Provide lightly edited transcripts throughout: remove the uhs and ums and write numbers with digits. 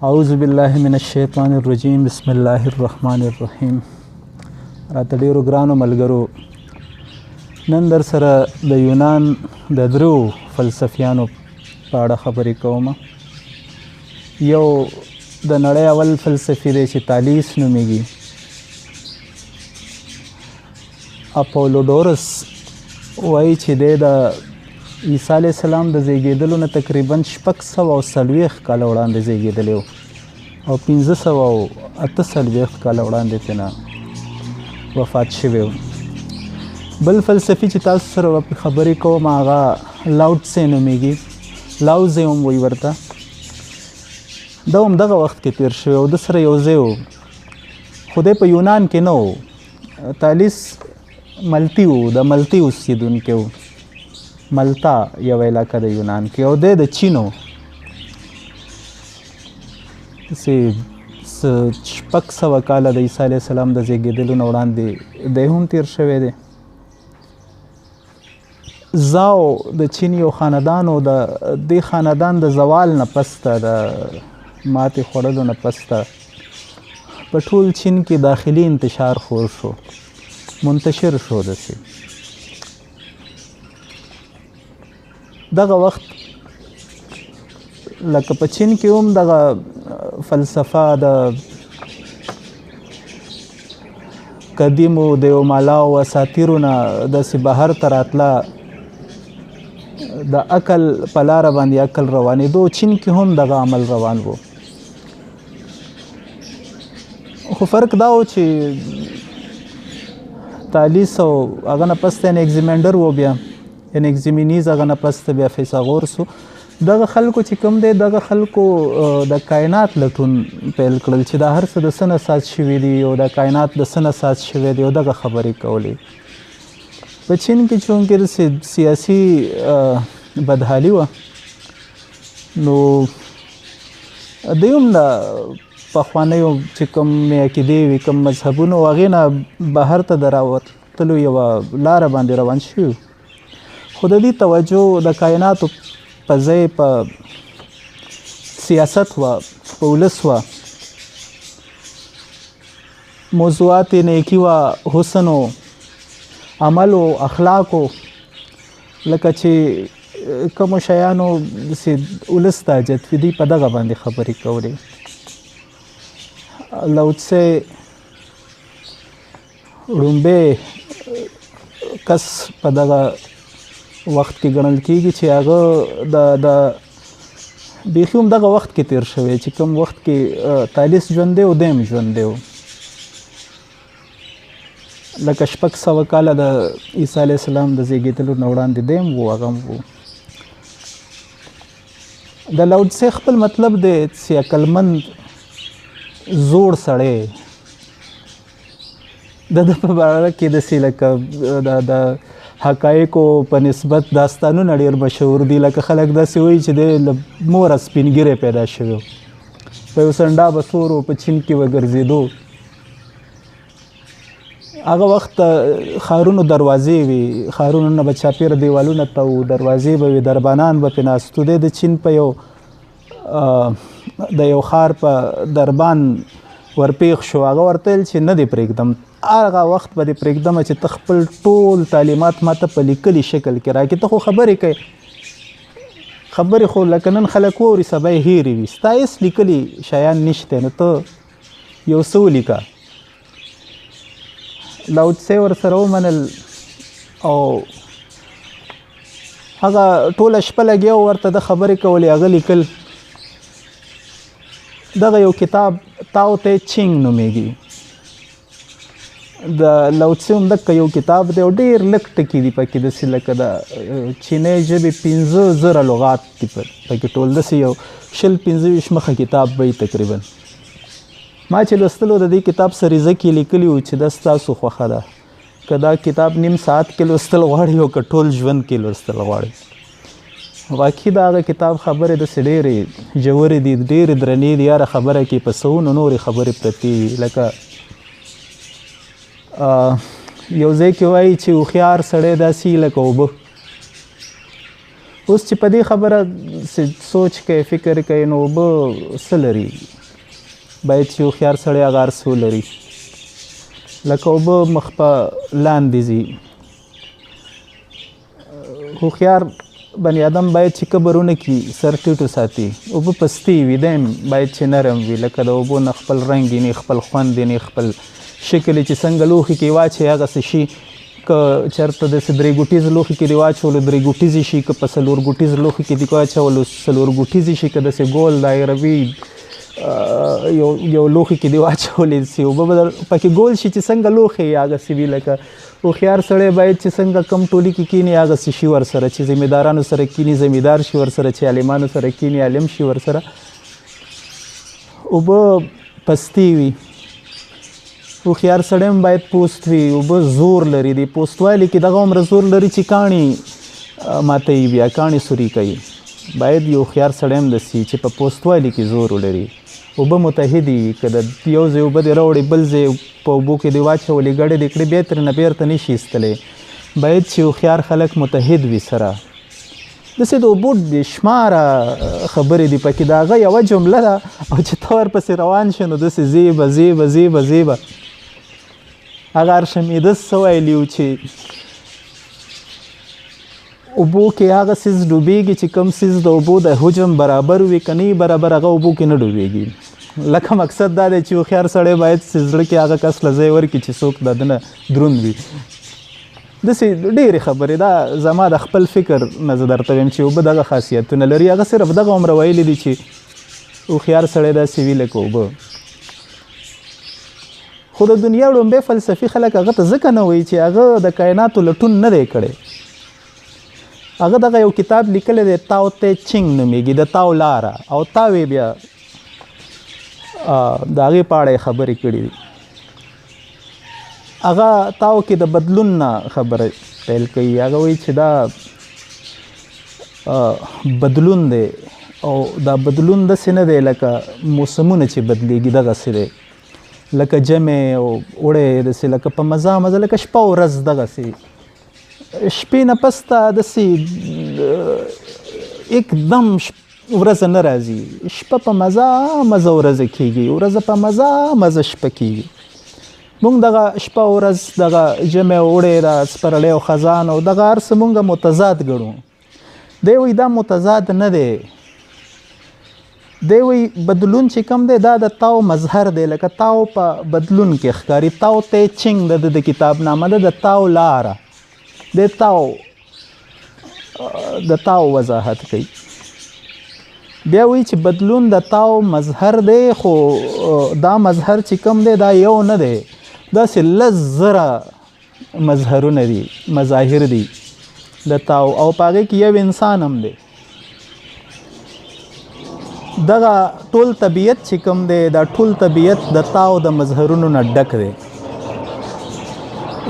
اعوذ بالله من الشیطان الرجیم، بسم الله الرحمن الرحیم. راته ډیرو ګرانو ملګرو، نن در سره د یونان د درو فلسفیانو په اړه خبرې کوم. یو د نړۍ اول فلسفي دی چې تالیس نومیږي. اپولودورس وایي چې دی د عیسی علیه السلام د زیږېدلو نه تقریبا 640 کاله وړاندې زیږېدلی و او 548 کاله وړاندې ترېنه وفات شوی و. بل فلسفي چې تاسو سره به خبرې کوم هغه لاوتسه نومیږي، لاوزې هم وایي ورته. دا هم دغه وخت کې تېر شوی او ده سره یو ځای و، خو دی په یونان کې نه و. تالیس ملتی و، د ملتی اوسېدونکی و. ملتا یو علاقه د یونان کې، او دی د چین و. داسې 600 کاله د عیسی علیه السلام د زیږېدلو نه وړاندې دی هم تېر شوی دی. زاو د چین یو خاندان و. د دې خاندان د زوال نه پسته، د ماتې خوړلو نه پسته، په ټول چین کې داخلي انتشار خور شو، منتشر شو. داسې دغه وخت لکه په چین کې هم دغه فلسفه د قدیمو دیومالا او اساطیرو نه داسې بهر ته راتله، د عقل په لاره باندې عقل روانېدو. چین کې هم دغه عمل روان و، خو فرق دا و چې تالیس او هغه نه پس ته انکزیمنډر و، بیا انکزیمینیز، هغه نه پس ته بیا فیثاغورس و. دغه خلکو چې کوم دی، دغه خلکو د کائنات لټون پیل کړل چې دا هر څه د څه نه ساز شوي دي او دا کائنات د څه نه ساز شوی دی، او دغه خبرې کولې. په چین کې چونکې داسې سیاسي بدحالي وه، نو دوی هم د پخوانیو چې کوم عقیدې وي، کوم مذهبونو، هغې نه بهر ته د راوتلو یوه لاره باندې روان شوي. خو د دې توجه د کائناتو په ځای په سیاست وه، په ولس وه، موضوعات نیکی وه، حسن و عمل و اخلاق و، لکه چې کومو شیانو داسې ولس ته حاجت وي، دوی په دغه باندې خبرې کولې. لاوتسه ړومبی کس په دغه وخت کې ګڼل کېږي چې هغه د بیخي هم دغه وخت کې تېر شوی چې کوم وخت کې تالیس ژوندی و، دی هم ژوندی و. لکه 600 کاله د عیسی علیه السلام د زیږېدلو نه وړاندې دی هم و، هغه هم و. د لاوتسه خپل مطلب دی چې عقلمند زوړ سړی، د ده په باره کې داسې لکه د حقایقو په نسبت داستانونه ډېر مشهور دي. لکه خلک داسې وایي چې دی له موره سپین ږیری پیدا شوی و، په یو سنډا به سور و، په چین کې به ګرځېدو. هغه وخت ښارونو دروازې وي، ښارونو نه به چاپېره دیوالونه ته وو، دروازې به وي، دربانان به پرې ناست وو. دی د چین په یو د یو ښار په دربان ورپېښ شو. هغه ورته ویل چې نه دې پرېږدم، هغه وخت به دې پرېږدم چې ته خپل ټول تعلیمات ما ته په لیکلي شکل کې راکړې. ته خو خبرې کوې، خبرې خو لکه نن خلک واوري سبا یې هېرې وي، ستا هېڅ لیکلي شیان نشته، نو ته یو څه ولیکه. لاوتسه ورسره ومنل او هغه ټوله شپه لګیا و ورته د خبرې کولې. هغه لیکل. دغه یو کتاب تاو ته چینګ نومیږي، د لاوتسه هم دکه یو کتاب دی او ډېر لږ ټکي دي پکې، داسې لکه د چینی ژبې 5000 لغات دي پکې ټول، داسې یو 20 25 مخه کتاب به وي تقریبا. ما چې لوستلو د دې کتاب سریزه کې لیکلي وو چې دا ستاسو خوښه ده، که دا کتاب نیم ساعت کې لوستل غواړي او که ټول ژوند کې لوستل غواړي. واقعي د هغه کتاب خبرې داسې ډېرې ژورې دي، ډېرې درنې دي، هره خبره کې په سوونو نورې خبرې پرتې وي. لکه یو ځای کې وایي چې هوښیار سړی داسې لکه اوبه، اوس چې په دې خبره سوچ کوي، فکر کوي، نو اوبه څه لري؟ باید چې هوښیار سړی هغه هر څه ولري. لکه اوبه مخ په لاندې ځي، هوښیار بني آدم باید چې کبر ونه کړي، سر ټیټ وساتي. اوبه پستې وي، دی هم باید چې نرم وي، لکه د اوبو نه خپل رنګ یې نه، خپل خوند یې نه، خپل شکل یې چې څنګه لوښي کې واچوي هغسې شي. که چېرته داسې درې ګوټیز لوښي کې دې واچولو درې ګوټیزې شي، که په څلور ګوټیز لوښي کې دې واچولو څلور ګوټیزې شي، که داسې ګول دایروي یو لوښي کې دې واچولې سي اوبه به پکې ګول شي، چې څنګه لوښی یې هغسې وي. لکه هوښیار سړی باید چې څنګه کم ټولي کې کینی هغسې شي ورسره، چې ذمهدارانو سره کینی ذمهدار شي ورسره، چې عالمانو سره کینی عالم شي ورسره. اوبه پستې وي، هوښیار سړی هم باید پوست وي. اوبه زور لري، د پوستوالي کې دغه عمره زور لري چې کاڼي ماتوي، بیا کاڼي سوري کوي. باید یو هوښیار سړی هم داسې چې په پوستوالي کې زور ولري. اوبه متحدې وي، که د یو ځای اوبه دې راوړې بل ځای په اوبو کې دې واچولې، ګډې دې کړې، بیا ترېنه بېرته نه شي ایستلی. باید چې هوښیار خلک متحد وي سره. داسې د اوبو بې شماره خبرې دي پکې، د هغه یوه جمله ده او چې ته ورپسې روان شې نو داسې ځې به ځې به ځې به ځې به. هغه ارشمیدس څه ویلي و چې اوبو کې هغه څیز ډوبېږي چې کوم څیز د اوبو د حجم برابر وي، که نه برابر هغه اوبو کې نه ډوبېږي. لکه مقصد دا دی چې هوښیار سړی باید چې زړه کې هغه کس له ځای ورکړي چې څوک د ده نه دروند وي. داسې ډېرې خبرې، دا زما د خپل فکر نه زه درته وایم چې اوبه دغه خاصیتونه لري. هغه صرف دغه عمره ویلي دي چې هوښیار سړی داسې وي لکه اوبه. خو د دنیا ړومبی فلسفي خلک هغه ته ځکه نه وایي چې هغه د کایناتو لټون نه دی کړی. هغه دغه یو کتاب لیکلی دی، تاو ته چینګ نومېږي، د تاو لاره، او تاو یې بیا د هغې په اړه یې خبرې کړې دي. هغه تاو کې د بدلون نه خبره پیل کوي. هغه وایي چې دا بدلون دی او دا بدلون داسې نه دی لکه موسمونه چې بدلیږي، دغسې دی لکه ژمی او اوړی، داسې لکه په مزه مزه لکه شپه ورځ، دغسې شپې نه پسته داسې اکدم ورځ نه راځي، شپه په مزه مزه ورځ کېږي، ورځ په مزه مزه شپه کېږي. مونږ دغه شپه ورځ، دغه ژمی او اوړی، دا سپرلی او خزان او دغه هر څه مونږ متضاد ګڼو. دی وایي دا متضاد نه دی. دی وایي بدلون چې کوم دی دا د تاو مظهر دی، لکه تاو په بدلون کې ښکاري. تاو ته چینګ د ده د کتاب نامه ده، د تاو لاره، د تاو د تاو وضاحت کوي. بیا وایي چې بدلون د تاو مظهر دی، خو دا مظهر چې کوم دی دا یو نه دی، داسې 10,000 مظهرونه دي، مظاهر دي د تاو، او په هغې کې یو انسان هم دی. دغه ټول طبیعت چې کوم دی دا ټول طبیعت د تاو د مظهرونو نه ډک دی.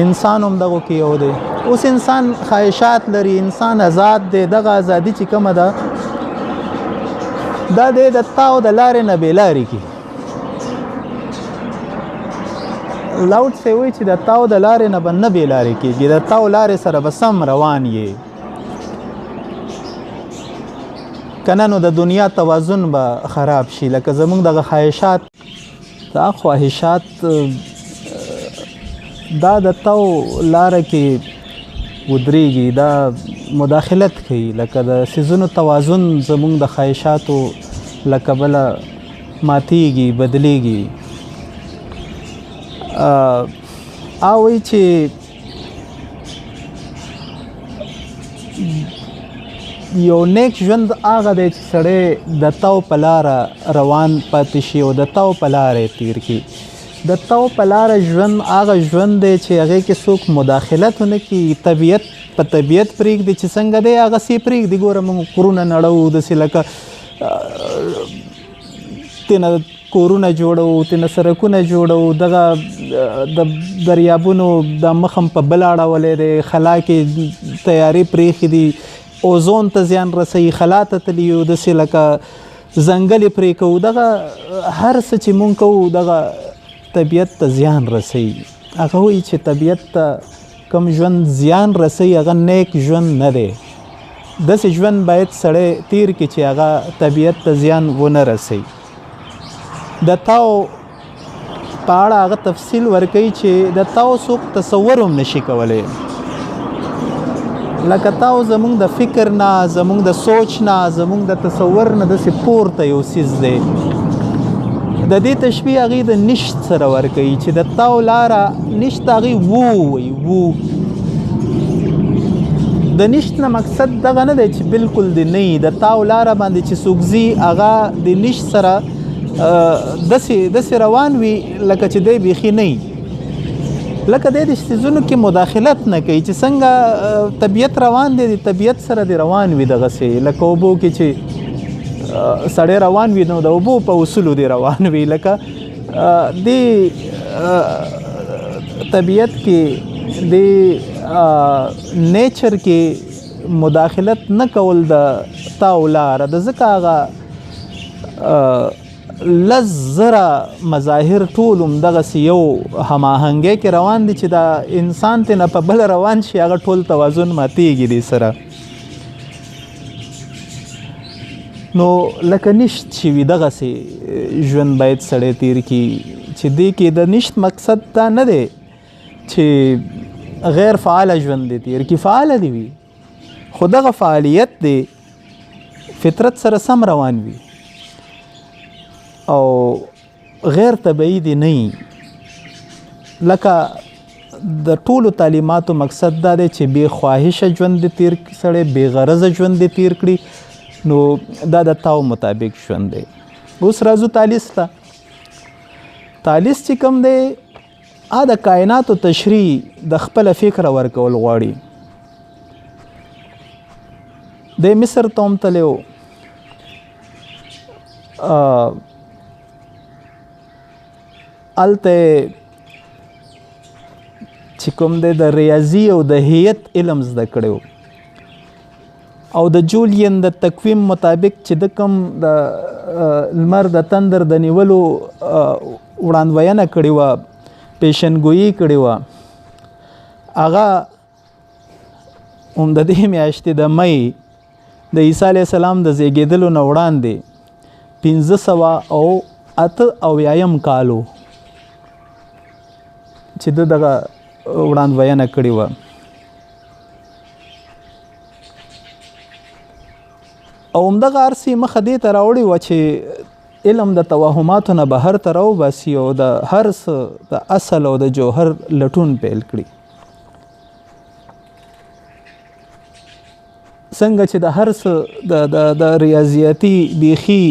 انسان هم دغو کې یو دی. اوس انسان خواهشات لري، انسان آزاد دی. دغه ازادي چې کومه ده دا دی د تاو د لارې نه بې لارې کړي. لاوټ سه وایي چې د تاو د لارې نه به نه بې لارې کېږي، د تاو لارې سره به سم روان یې، که نه نو د دنیا توازن به خراب شي. لکه زمونږ دغه خواهشات، دا خواهشات دا د تاو لاره کې ودرېږي، دا مداخلت کوي. لکه د څیزونو توازن زمونږ د خواهشاتو له کبله ماتېږي، بدلېږي. او وایي چې یو نیک ژوند هغه دی چې سړی د تاو په لاره روان پاتې شي او د تاو په لاره یې تېر کړي. د تاو په لاره ژوند هغه ژوند دی چې هغې کې څوک مداخلت ونه کړي، طبیعت په طبیعت پرېږدي چې څنګه دی هغسې پرېږدي. ګوره موږ کورونه نړوو، داسې لکه تېنه کورونه جوړوو، تېنه سرکونه جوړوو، دغه د دریابونو د مخ هم په بل اړولی دی، خلا کې تیارې پرېښې دي، اوزون ته زیان رسوي، خلا ته تللي یو، داسې لکه ځنګل یې پرې کوو. دغه هر څه چې موږ کوو دغه طبیعت ته زیان رسوي. هغه وایي چې طبیعت ته کوم ژوند زیان رسوي هغه نیک ژوند نه دی. داسې ژوند باید سړی تیر کړي چې هغه طبیعت ته زیان ونه رسوي. د تاو په اړه هغه تفصیل ورکوي چې د تاو څوک تصور هم نشي کولی. لکه تاو زمونږ د فکر نه، زمونږ د سوچ نه، زمونږ د تصور نه داسې پورته یو څیز دی. د دې تشبیه هغې د نشت سره ورکوي چې د تاو لاره نشت، هغې وو وایي وو. د نشت نه مقصد دغه نه دی چې بالکل دی نه وي، د تاو لاره باندې چې څوک ځي هغه د نشت سره داسې روان وي لکه چې دی بیخي نه وي، لکه دی د څیزونو کې مداخلت نه کوي، چې څنګه طبیعت روان دی د طبیعت سره دی روان وي، دغسې لکه اوبو کې چې سړی روان وي نو د اوبو په اصولو دی روان وي. لکه دی طبیعت کې د نیچر کې مداخلت نه کول د تاو لاره د، ځکه هغه 10,000 مظاهر ټول هم دغسې یو هماهنګۍ کې روان دي چې دا انسان ته نه په بل روان شي هغه ټول توازن ماتېږي دې سره. نو لکه نشت چې وي دغسې ژوند باید سړی تیر کړي، چې دې کې د نشت مقصد دا نه دی چې غیر فعال ژوند دی تیر کړي، فعال دی وي، خو دغه فعالیت دی فطرت سره سم روان وي او غیر طبیعي دی نه وي. لکه د ټولو تعلیماتو مقصد دا دی چې بې خواهشه ژوند دی تیر کړي سړی، بې غرضه ژوند دی تیر کړي، نو دا د تاو مطابق ژوند دی. اوس راځو تالیس ته. تالیس چې کوم دی د کائناتو تشریح د خپل فکر ورکول غواړي. دی مصر ته هم تللی و، هلته چې کوم دی د ریاضي او د هیئت علم زده کړی و، او د جولین د تقویم مطابق چې د کوم د لمر د تندر د نیولو وړاندوینه کړې وه، پیشنګویي کړې وه، هغه هم د دې میاشتې د مۍ د عیسی علیه السلام د زیږېدلو نه وړاندې 578 کال و چې ده دغه وړاندوینه کړې وه. او همدغه هر څه یې مخه دې ته راوړې وه چې علم د توهماتو نه بهر ته راوباسي او د هر څه د اصل او د جوهر لټون پیل کړي. څنګه چې د هر څه د ریاضیاتي بیخي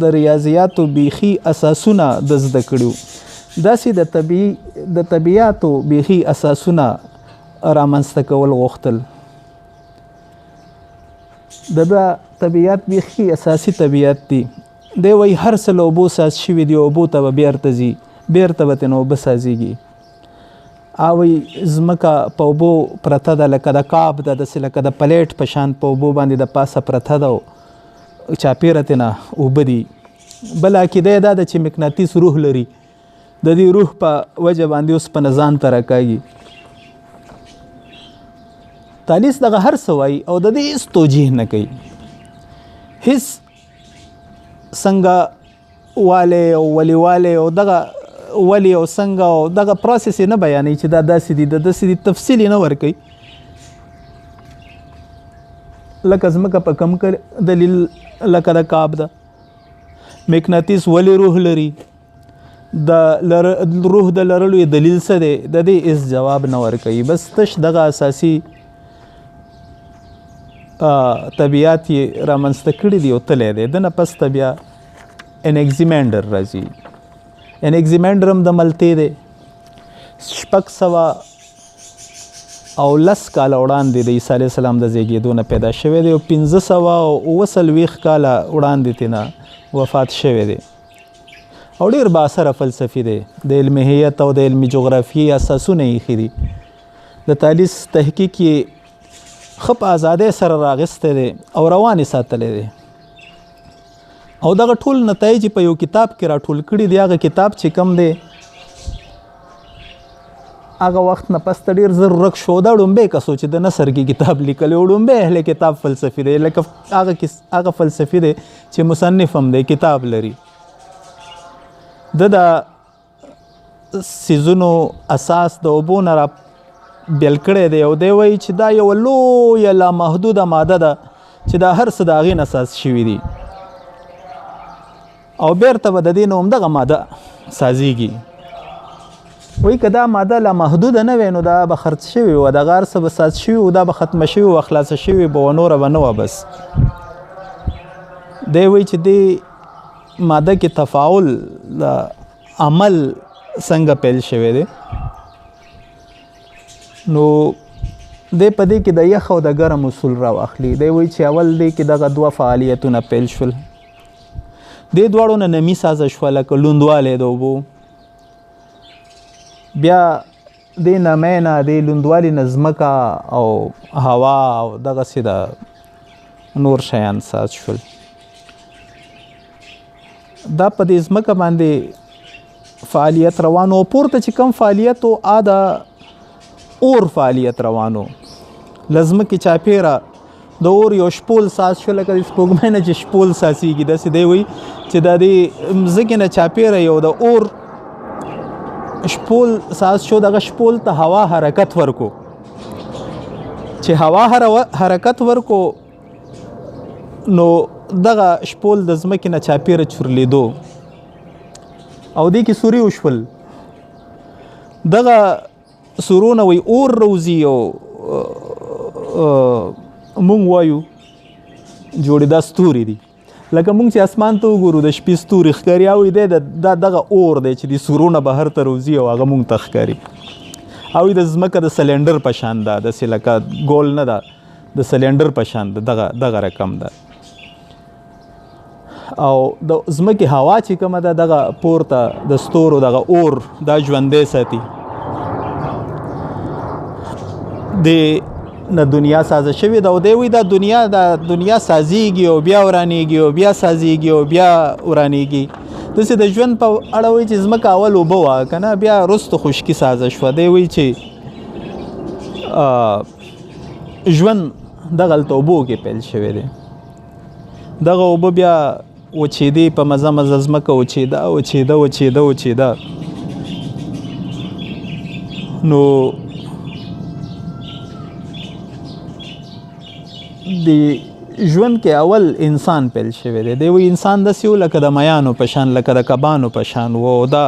د ریاضیاتو بیخي اساسونه د زده کړي وو، داسې د طبیعاتو بیخي اساسونه رامنځته کول غوښتل. د ده طبیعت بیخي اساسي طبیعت دی. دی وایي هر څه له اوبو ساز شوي دي، اوبو ته به بیرته ځي، بیرته به ترېنه اوبه سازېږي. او وایي ځمکه په اوبو پرته ده، لکه د کاب ده، داسې لکه د پلیټ په شان په اوبو باندې د پاسه پرته ده او چاپېره ترېنه اوبه دي. بله عقیده یې دا ده چې مقناطیس روح لري، د دې روح په وجه باندې اوسپنه ځان ته راکاږي. تالیس دغه هر څه وایي او د دې هېڅ توجیه نه کوي، هېڅ څنګه والی او ولیوالی او دغه ولی او څنګه او دغه پروسس یې نه بیانوي چې دا داسې دي، د داسې دي، تفصیل یې نه ورکوي. لکه ځمکه په کوم دلیل لکه د کاب ده، مقناطیس ولې روح لري، د روح د لرلو یې دلیل څه دی، د دې هېڅ جواب نه ورکوي. بس تش دغه اساسي طبیعت یې رامنځته کړي دي او تللی دی. د نه پس ته بیا انکزیمنډر راځي. انکزیمنډر هم د ملتې دی، 610 کاله وړاندې د عیسی علیه السلام د زیږېدو نه پیدا شوی دی او 547 کاله وړاندې ترېنه وفات شوی دی. او ډېر بااثره فلسفي دی، د علم هیئت او د علم جغرافیې اساسونه یې ایښي دي. د تالیس تحقیق یې ښه په ازادۍ سره راغستی دی او روان یې ساتلی دی. او دغه ټول نتایج په یو کتاب کې راټول کړي دي. هغه کتاب چې کوم دی هغه وخت نه پس ته ډېر زر ورک شو. دا ړومبی کس و چې د نثر کې کتاب لیکلی و، ړومبی اهل کتاب فلسفي دی، لکه هغه فلسفي دی چې مصنف هم دی، کتاب لري. ده د څیزونو اساس د اوبو نه را بېل کړی دی، او دی وایي چې دا یوه لویه لامحدوده ماده ده چې دا هر څه د هغې نه ساز شوي دي، او بیرته به د دې نه همدغه ماده سازیږي. وایي که دا ماده لا محدوده نه وی نو دا به خرڅ شوې وه، دغه هر څه به ساز شوي وو، دا به ختمه شوې وه، خلاصه شوې به وه، نوره به نه وه. بس دی وایي چې دې ماده کې تفاعل د عمل څنګه پیل شوی دی. نو دی په دې کې د یخ او د ګرم اصول راواخلي. دی وایي چې اول دې کې دغه دوه فعالیتونه پیل شول، دې دواړو نه نمي سازه شوه لکه لوندوالی د اوبو، بیا دې نمۍ نه دې لوندوالي نه ځمکه او هوا او دغسې د نور شیان ساز شول. دا په دې ځمکه باندې فعالیت روان و. پورته چې کوم فعالیت و د اور فعالیت روان و، له ځمکې چاپېره د اور یو شپول ساز شو، لکه د سپوږمۍ نه چې شپول سازېږي داسې دی وایي چې د دې ځمکې نه چاپېره یو د اور شپول ساز شو. دغه شپول ته هوا حرکت ورکو، چې هوا حرکت ورکو نو دغه شپول د ځمکې نه چاپېره چورلېدو او دې کې سوري وشول. دغه سورونه وایي اور روزي او مونږ وایو جوړې دا ستوري دي، لکه مونږ چې اسمان ته وګورو د شپې ستوري ښکاري، او دی دا دغه اور دی چې د سورونه بهر ته روزي او هغه مونږ ته ښکاري. او د ځمکه د سلینډر په شان ده، داسې لکه ګول نه ده، د سلینډر په شان ده، دغه رقم ده. او د ځمکې هوا چې کومه ده دغه پورته د ستورو دغه اور دا ژوندی ساتي. د نه دنیا سازه شوې ده، او دی وایي دا دنیا سازیږي او بیا ورانیږي او بیا سازیږي او بیا ورانیږي. داسې د ژوند په اړه وایي چې ځمکه اول اوبه وه که نه، بیا وروسته خشکي سازه شوه. دی وایي چې ژوند دغلته اوبو کې پیل شوی دی. دغه اوبه بیا وچېدې، په مزه مزه ځمکه وچېده وچېده وچېده وچېده. نو د ژوند کې اول انسان پیل شوی دی. دی وایي انسان داسې و لکه د میانو په شان، لکه د کبانو په شان و، او دا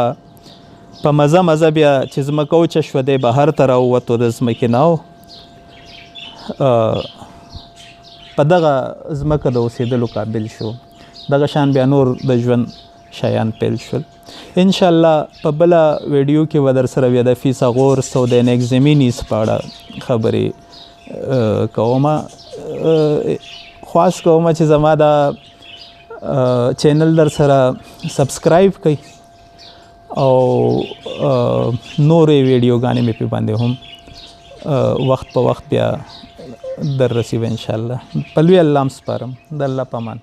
په مزه مزه بیا چې ځمکه وچه شوه دی بهر ته راووتو د ځمکې نه، او په دغه ځمکه د اوسېدلو قابل شو. دغه شان بیا نور د ژوند شیان پیل شول. انشاءالله په بله ویډیو کې به در سره بیا د فیثاغورث او د انکزیمینیس په اړه خبرې کوم. خواست کوم چې زما دا چینل در سره subscribe کړئ او نورې ویډیوګانې مې پې باندې هم وخت په وخت بیا در رسیږي انشاءالله. په لوی الله هم سپارم، د الله په امان.